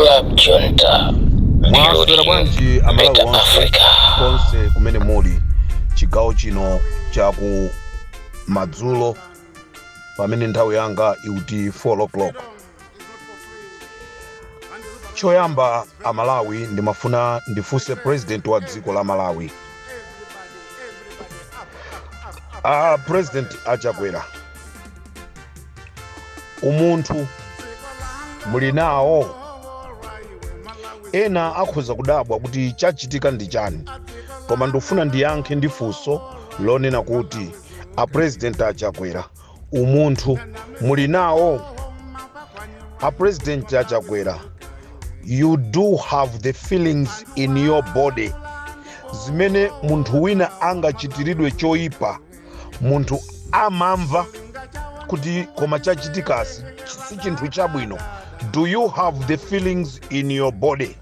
Club Junta, Mwaswera building bwanji Amalawi better onse Africa. konse kumene muli chigawo chino chaku madzulo pamene nthawi yanga ikuti 4 o'clock. Choyamba Amalawi, ndimafuna ndifunse president wa dziko la Malawi, a President aChakwera, umunthu muli nawo? Ena akhoza kudabwa kuti chachitika ndi chani, koma ndikufuna ndiyankhe ndi funso lonena kuti a President aChakwera, umunthu muli nawo? A President aChakwera, you do have the feelings in your body zimene munthu wina angachitiridwe choyipa, munthu amamva kuti koma chachitikasi si chinthu chabwino. Do you have the feelings in your body?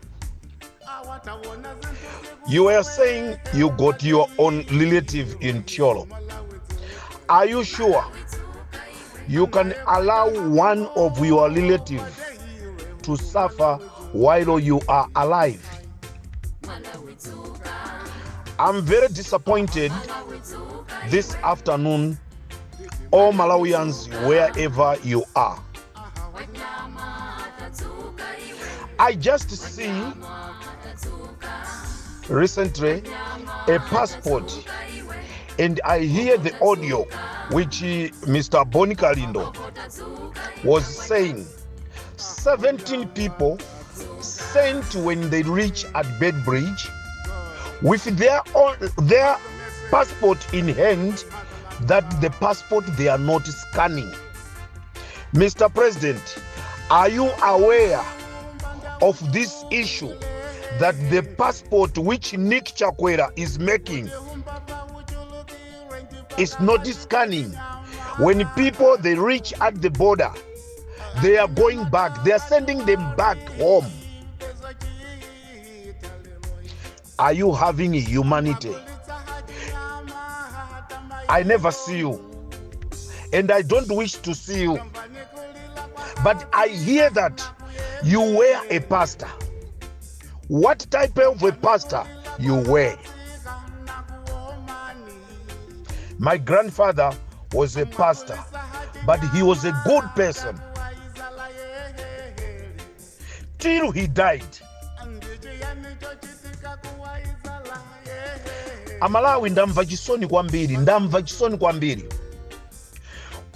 You were saying you got your own relative in Thyolo. Are you sure you can allow one of your relative to suffer while you are alive? I'm very disappointed this afternoon, all Malawians, wherever you are. I just see recently a passport and I hear the audio which Mr. Boni Kalindo was saying 17 people sent when they reach at Beitbridge with their passport in hand, that the passport they are not scanning. Mr. President, are you aware of this issue that the passport which Nick Chakwera is making is not scanning? When people they reach at the border, they are going back, they are sending them back home. Are you having humanity? I never see you and I don't wish to see you, but I hear that you were a pastor. What type of a pastor you were? My grandfather was a pastor, but he was a good person till he died. Amalawi, ndamva chisoni kwambiri, ndamva chisoni kwambiri.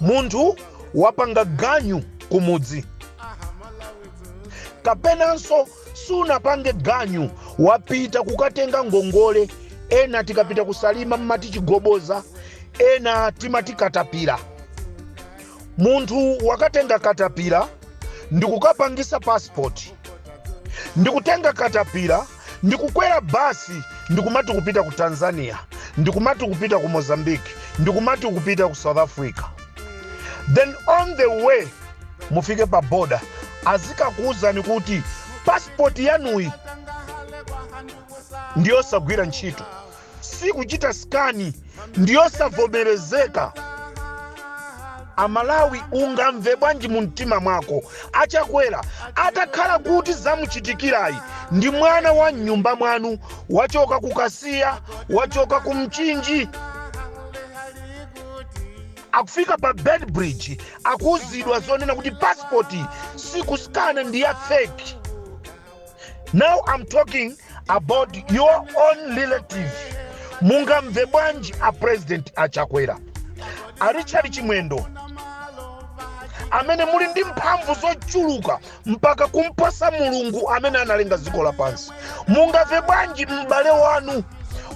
Munthu wapanga ganyu kumudzi, kapenanso sunapange ganyu, wapita kukatenga ngongole. Ena tikapita kuSalima mmati chigoboza, ena timati katapira. Munthu wakatenga katapira ndikukapangisa passport, ndikutenga katapira ndikukwera basi, ndikumati kupita ku Tanzania, ndikumati kupita ku Mozambique, ndikumati kupita ku South Africa. Then on the way mufike pa border, azikakuwuzani kuti passport yanuyi ndiyosagwira ntchito, sikuchita scan, ndiyosavomerezeka. Amalawi, ungamve bwanji mu mtima mwako aChakwera atakhala kuti zamuchitikirayi ndi mwana wa mnyumba mwanu, wachoka ku Kasiya, wachoka ku Mchinji, akufika pa Beitbridge akuuzidwa zonena kuti passport sikuskana, ndi ya fake? Now I'm talking about your own relative. Mungamve bwanji a President aChakwera, a Richard Chimwendo, amene muli ndi mphamvu zochuluka mpaka kumposa Mulungu amene analenga dziko lapansi? Mungamve bwanji m'bale wanu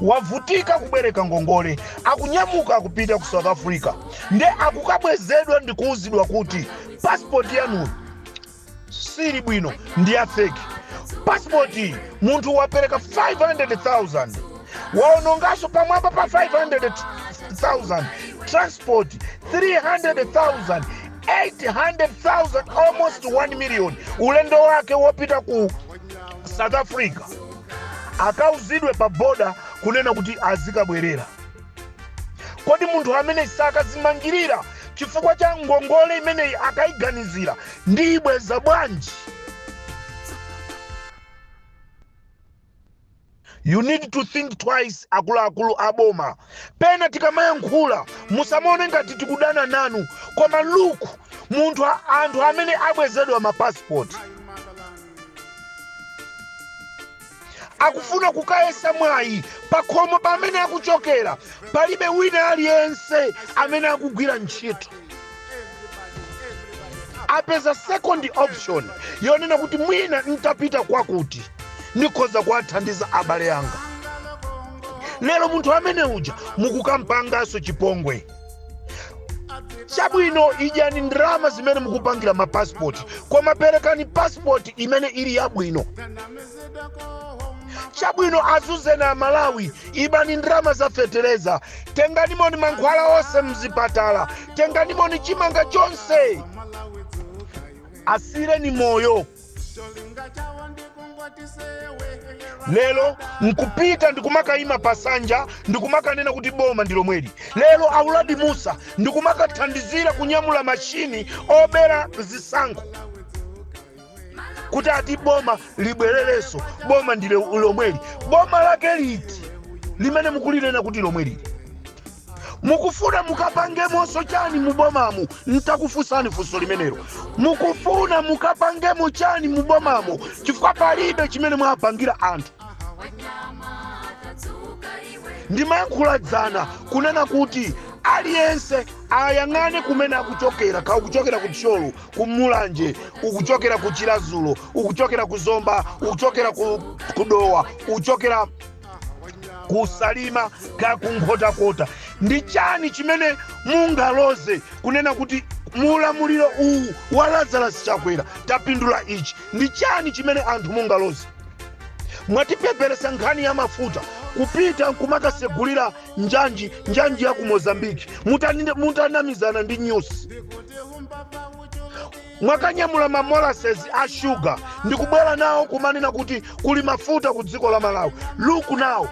wavutika kubwereka ngongole, akunyamuka akupita ku South Africa, nde akukabwezedwa ndikuuzidwa kuti passport yanuyi sili bwino, ndi ya fake passport? Munthu wapereka 500,000, waononganso pamwamba pa 500,000 transport, 300,000, 800,000, almost 1 million, ulendo wake wopita ku South Africa, akauzidwe pa boda kunena kuti azikabwerera. Kodi munthu amene sakazimangirira chifukwa cha ngongole imeneyi, akayiganizira, ndiyibweza bwanji? You need to think twice, akuluakulu aboma. Pena tikamayankhula musamaone ngati tikudana nanu, koma look, munthu anthu amene abwezedwa mapasipoti akufuna kukayesa mwayi pakhomo pamene akuchokera. Palibe wina aliyense amene akugwira ntchito. Apeza second option yonena kuti mwina ntapita kwakuti ndikhoza kuwathandiza abale anga. Lero munthu amene uja mukukampanganso chipongwe. Chabwino, idyani ndalama zimene mukupangira mapasipoti, koma perekani pasipoti imene ili yabwino. Chabwino, azuzeni Amalawi, ibani ndalama za fetereza, tenganimoni mankhwala onse mzipatala, tenganimoni chimanga chonse, asireni moyo. Lero nkupita ndikumakayima pasanja ndikumakanena kuti boma ndi lomweli. Lero a Uladi Mussa ndikumakathandizira kunyamula mashini obera zisankho kuti ati boma libwererenso. Boma ndi lomweli. Boma lake liti limene mukulinena kuti lomweli? Mukufuna mukapangemonso chani mubomamu? Ntakufunsani funso limenelo, mukufuna mukapangemo chani mubomamu? Chifukwa palibe chimene mwapangira anthu. Ndimayankhula dzana kunena kuti aliyense ayang'ane kumene akuchokera, kaya ukuchokera ku Thyolo, ku Mulanje, ukuchokera ku Chiradzulu, ukuchokera ku Zomba, ukuchokera ku Dowa, ukuchokera ku Salima, kaya ku Nkhotakota, ndi chani chimene mungaloze kunena kuti muulamuliro uwu wa Lazarus Chakwera tapindula ichi? Ndi chani chimene anthu mungaloze? Mwatipeperesa nkhani ya mafuta, kupita nkumakasegulira njanji ya ku Mozambiki, mutanamizana ndi Nyusi. Mwakanyamula ma molasses a shuga ndikubwera nawo kumanena kuti kuli mafuta ku dziko la Malawi. Look now,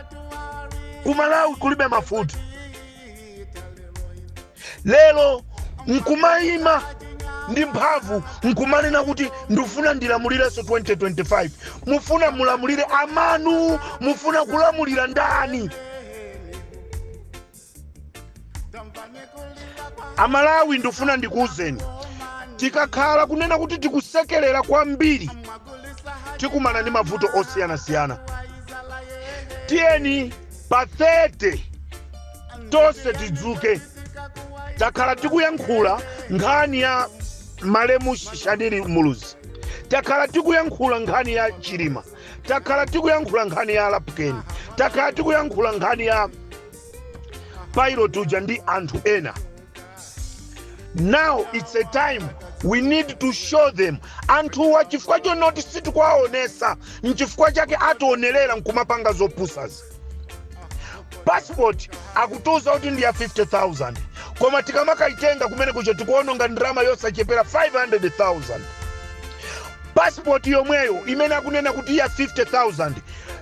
ku Malawi kulibe mafuta. Lero nkumayima ndi mphamvu nkumanena kuti ndifuna ndilamulirenso 2025. Mufuna mulamulire amanu? Mufuna kulamulira ndani? Amalawi, ndifuna ndikuwuzeni, tikakhala kunena kuti tikusekelera kwambiri, tikumana ndi mavuto osiyanasiyana. Tiyeni pa 30 tonse tidzuke. Takhala tikuyankhula nkhani ya malemu Shanil Muluzi, takhala tikuyankhula nkhani ya Chilima, takhala tikuyankhula nkhani ya Lapukeni, takhala tikuyankhula nkhani ya pilot uja ndi anthu ena. Now it's a time we need to show them anthuwa, chifukwa chonoti sitikuwaonesa, nchifukwa chake ationerera nkumapanga zopusazi. Passport akutiuza kuti ndi ya 50,000, koma tikamakaitenga kumene kucho tikuononga ndalama yosachepera 500,000. Passport yomweyo imene akunena kuti ya 50,000,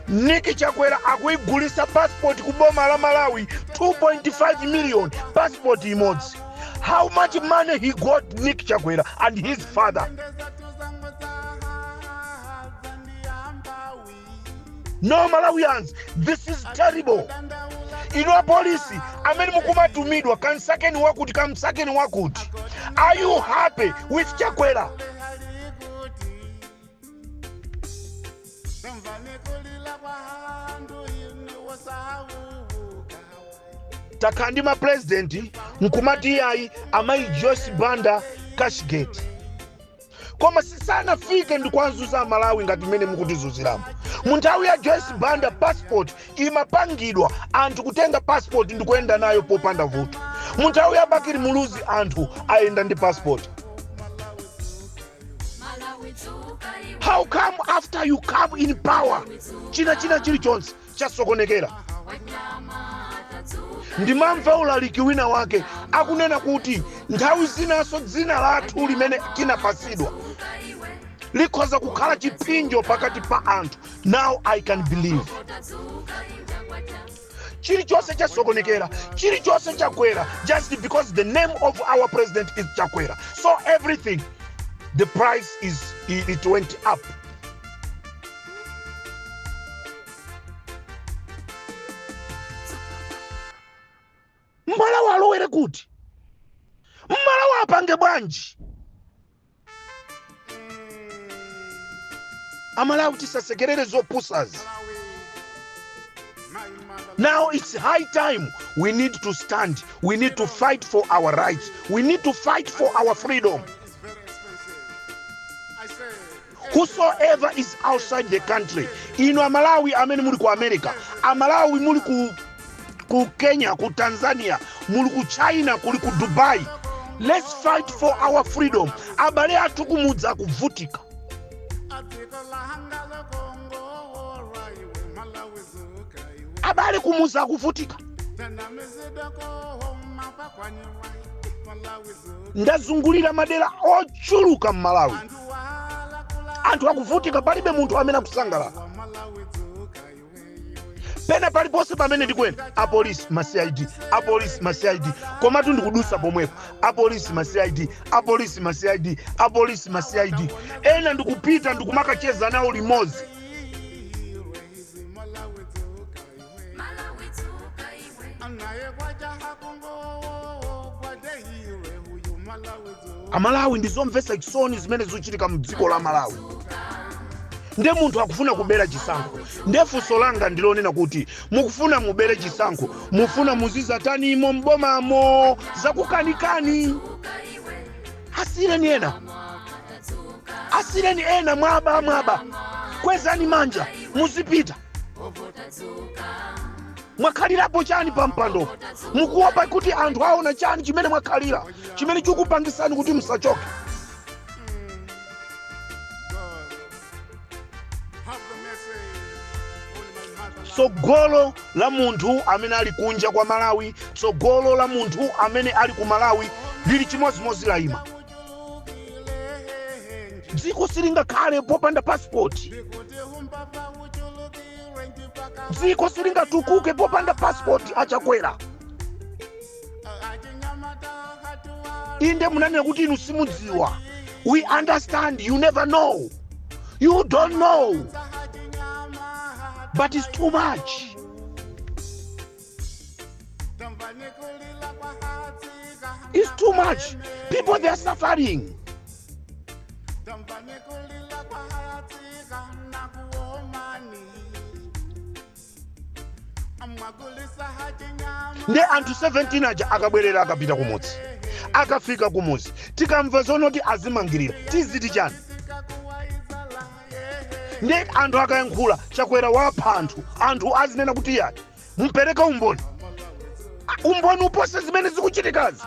Nick Chakwera akuigulisa passport ku boma la Malawi 2.5 million, passport imodzi. How much money he got, Nick Chakwera and his father? No, Malawians, this is terrible. Inu apolisi amene mukumatumidwa, kamsakeni wakuti, kamsakeni wakuti, are you happy with Chakwera? Takhala ndi mapurezidenti nkumati iyayi, amayi Joyce Banda, cashgate, koma sisanafike ndikuwazuza Amalawi ngati mmene mukutizuziramo. Mu nthawi ya Joyce Banda passport imapangidwa, anthu kutenga passport ndikuyenda nayo popanda vuto. Mu nthawi ya Bakili Muluzi anthu ayenda ndi passport. How come after you come in power china chilichonse chasokonekera? Ndimamva ulaliki wina wake akunena kuti nthawi zinanso dzina lathu limene tinapasidwa likhoza kukhala chipsinjo pakati pa anthu. Now I can believe. Chilichonse chasokonekera, chilichonse chakwera, just because the name of our president is Chakwera. So everything, the price is, it went up. Akavotere kuti? Mmalawi apange bwanji? Amalawi, tisasekerere zopusazi. Now it's high time we need to stand. We need to fight for our rights. We need to fight for our freedom. Whosoever is outside the country, inu Amalawi amene muli ku America, Amalawi muli ku Kenya, ku Tanzania, muli ku China, kuli ku Dubai, let's fight for our freedom. Abale athu kumudzi akuvutika. Abale kumudzi akuvutika. Ndazungulira madera ochuluka m'Malawi, anthu akuvutika, palibe munthu amene akusangalala. Pena paliponse pamene ndikuyenda, apolisi, ma CID, apolisi, ma CID. Komatu ndikudusa pomwepo, apolisi, ma CID, apolisi, ma CID, apolisi, ma CID. Ena ndikupita ndikumakacheza nawo limodzi. Amalawi, ndizomvetsa chisoni zimene zikuchitika mdziko la Malawi. Nde munthu akufuna kubera chisankho. Nde funso langa ndilonena kuti mukufuna mubere chisankho, mufuna muzizatanimo mbomamo? Zakukanikani. Asiyireni ena, asiyireni ena. Mwaba, mwaba, kwezani manja muzipita. Mwakhalirapo chani pa mpandopo? Mukuopa kuti anthu aona chani chimene mwakhalira, chimene chikupangisani kuti musachoke? Tsogolo la munthu amene ali kunja kwa Malawi, tsogolo la munthu amene ali ku Malawi lili chimodzimodzi, layima. Dziko silingakhale popanda pasipoti. Dziko silingatukuke popanda pasipoti. Achakwera, inde munanena kuti inu simudziwa. We understand you never know, you don't know, but it's too much. It's too much. People, they are suffering. Nde anthu 17 aja akabwerera, akapita kumudzi, akafika kumudzi, tikamva zonoti azimangirira, tiziti chani? Nde anthu akayankhula, "Chakwera wapha anthu," anthu azinena kuti, "Yayi, mpereke umboni." Umboni upose zimene zikuchitikazi?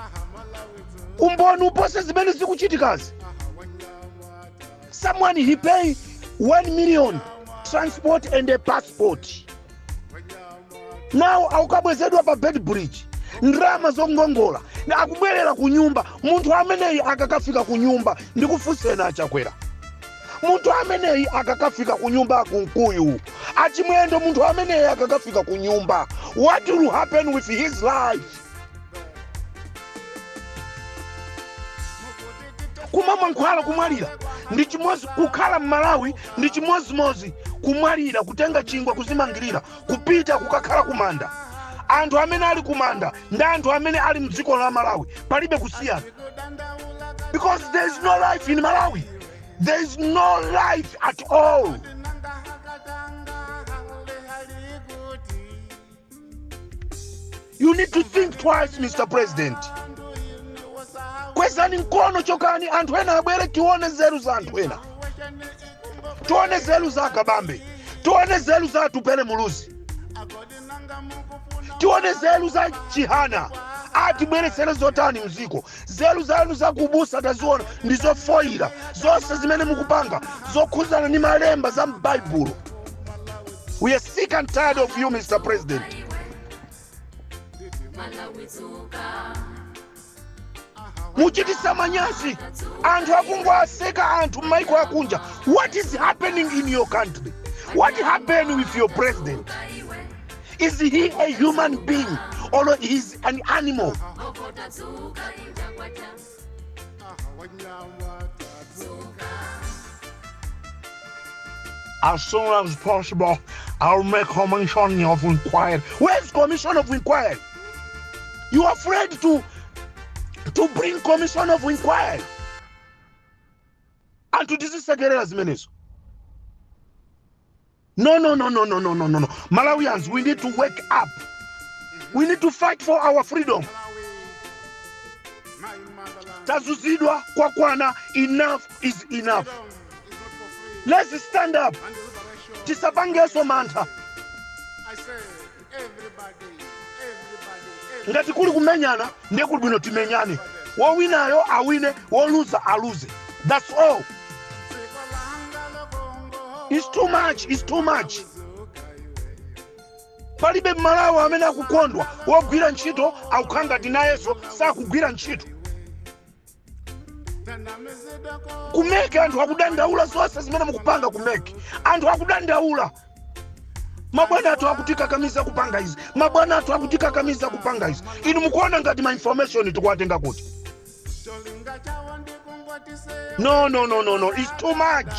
Umboni upose zimene zikuchitikazi? Someone, he pay 1 million transport and a passport. Now akukabwezedwa pa Beitbridge, ndalama zongongola, akubwerera ku nyumba. Munthu ameneyi akakafika ku nyumba, ndikufunseni Achakwera, munthu ameneyi akakafika ku nyumba, Akunkuyu, Achimwendo, munthu ameneyi akakafika ku nyumba, what will happen with his life? Kumwa mankhwala, kumwalira ndi chimozi. Kukhala m'Malawi ndi chimozimozi kumwalira, kutenga chingwe kuzimangirira, kupita kukakhala kumanda. Anthu amene ali kumanda ndi anthu amene ali mdziko la Malawi palibe kusiyana, because there is no life in Malawi. There is no life at all. You need to think twice, Mr President. Kwezani mkono, chokani, anthu ena abwere, tione nzeru za anthu ena, tione nzeru za Akabambe, tione nzeru za Atupele Muluzi, tione nzeru za Chihana. Atibweretsere zotani mziko? Nzeru zanu zakubusa taziona, ndi zofoyira. Zonse zimene mukupanga zokhuzana ndi malemba za m'Baibulo. We are sick and tired of you, Mr President. Muchitisa manyazi anthu, akungowaseka anthu m'maiko akunja. What is happening in your country? What happened with your president? Is he a human being or he is an animal? As soon as possible, I'll make commission of inquiry. Where's commission of inquiry? You are afraid to bring commission of inquiry. Anthu tizisekerera zimenezo? No, no, no, no, no, no, no, no, no. Malawians, we need to wake up. We need to fight for our freedom. Tazuzidwa kwakwana. Enough is enough. Let's stand up. Tisapangenso mantha. Ngati kuli kumenyana, ndiye kuli bwino timenyane. Wowinayo awine, woluza aluze. That's all. It's too much, it's too much. Palibe Mmalawi amene akukondwa. Wogwira ntchito akukhala ngati nayenso sakugwira ntchito. Ku MEC anthu akudandaula. Zonse zimene mukupanga ku MEC, anthu akudandaula. Mabwana athu akutikakamiza kupanga izi, mabwana athu akutikakamiza kupanga izi. Inu mukuona ngati ma information tikuwatenga kuti? No, no, no, no, no, it's too much.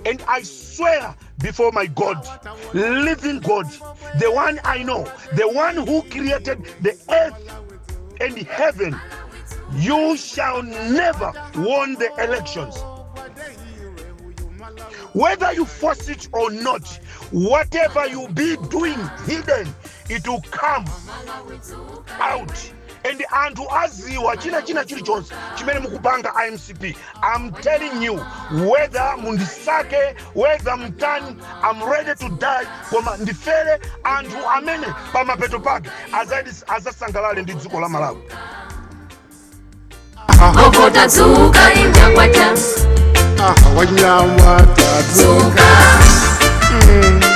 And I swear before my God, living God, the one I know, the one who created the earth and heaven, you shall never won the elections. Whether you force it or not, whatever you be doing hidden, it will come out and anthu aziwa china chilichonse chimene mukupanga iMCP. I'm telling you, whether mundisake, whether mtani, I'm ready to die, koma ndifere anthu amene pamapeto pake azasangalale ndi dziko la Malawi. Ovota dzuka, injakwata. Wanyama tadzuka. Dzuka.